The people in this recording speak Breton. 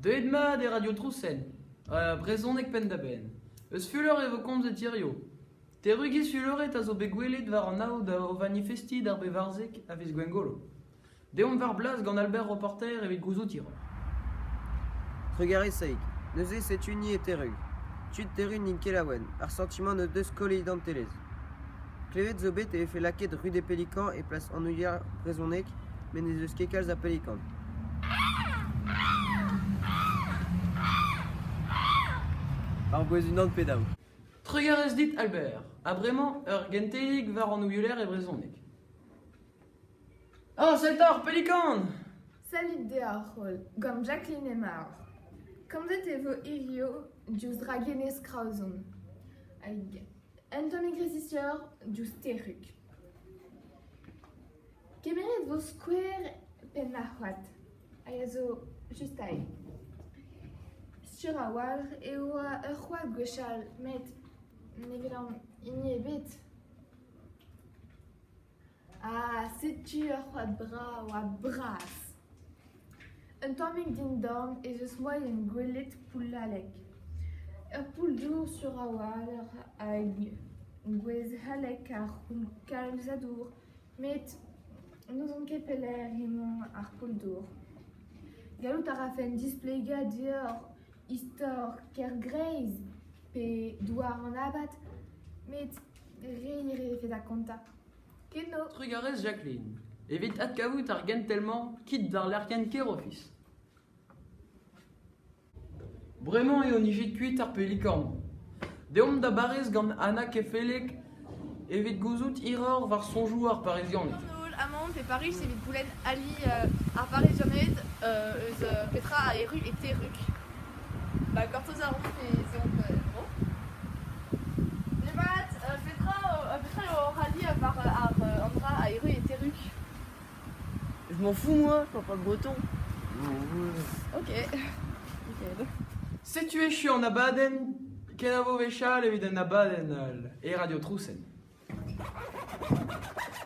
Deuet mat e Radio Troussen, brezhoneg penn-da-benn. Eus fulor e vo komzet hiziv. Terrugiz fuloret a zo bet gwelet war an aod o vanifestiñ d'ar bevarzek a viz Gwengolo. Deomp war blas gant Albert Reporter evit gouzout hiroc'h. Trugarez Saig. Neuze setu ni e Terrug. Tud Terrug n'int ket laouen, ar santimant o deus kollet identelezh. Klevet zo bet e vefe lakaet Rue des Pélicans e plas anouilher brezhonek met n'ez eus ket kalz a Pelikan. Ar bouez unan pe daou. Trugarez dit Albert. Ha bremañ ur gentelig war an ouiler e brezhoneg. Oh, sell 'ta, ur pelikan! Salud deoc'h holl, gant Jacqueline emaoc'h. Komzet e vo hiziv diouzh ragenez Kraozon. Hag un tammig resisoc'h diouzh Terrug. Kemeret vo skouer penn ar c'hoad, hag a zo just aze. Sur a-walc'h e oa ur c'hoad gwechall, met ne welan hini ebet. Ah, setu ur c'hoad brav ha bras! Un tammig dindan ez eus moaien gwelet Poullaleg. Ur poull-dour sur a-walc'h hag gwez haleg a c'houl kalz a dour, met n'ouzon ket pelec'h emañ ar poull-dour. Gallout a rafen displegañ deoc'h istor Kergreiz pe Douar an Abad, met Re hir e vefe da kontañ. Keno. Trugarez Jacqueline. Evit adkavout ar gentel-mañ, kit d'ar lec'hienn Kerofis. Bremañ eo nijet kuit ar pelikan. Deomp da Bariz gant Anna Kefeleg evit gouzout hiroc'h war soñjoù ar Parizianed. Amañ pe Pariz evit goulenn ali ar Barizianed eus petra a erru e Terrug. Ba gortoz a ran ez eomp en-dro. Demat, petra, petra eo hoc'h ali war ar an dra a erru e Terrug? Je m'en fous moi, je parle pas breton. Ok, nickel. Setu echu an abadenn, kenavo wechall evit un abadenn all e Radio Troussen.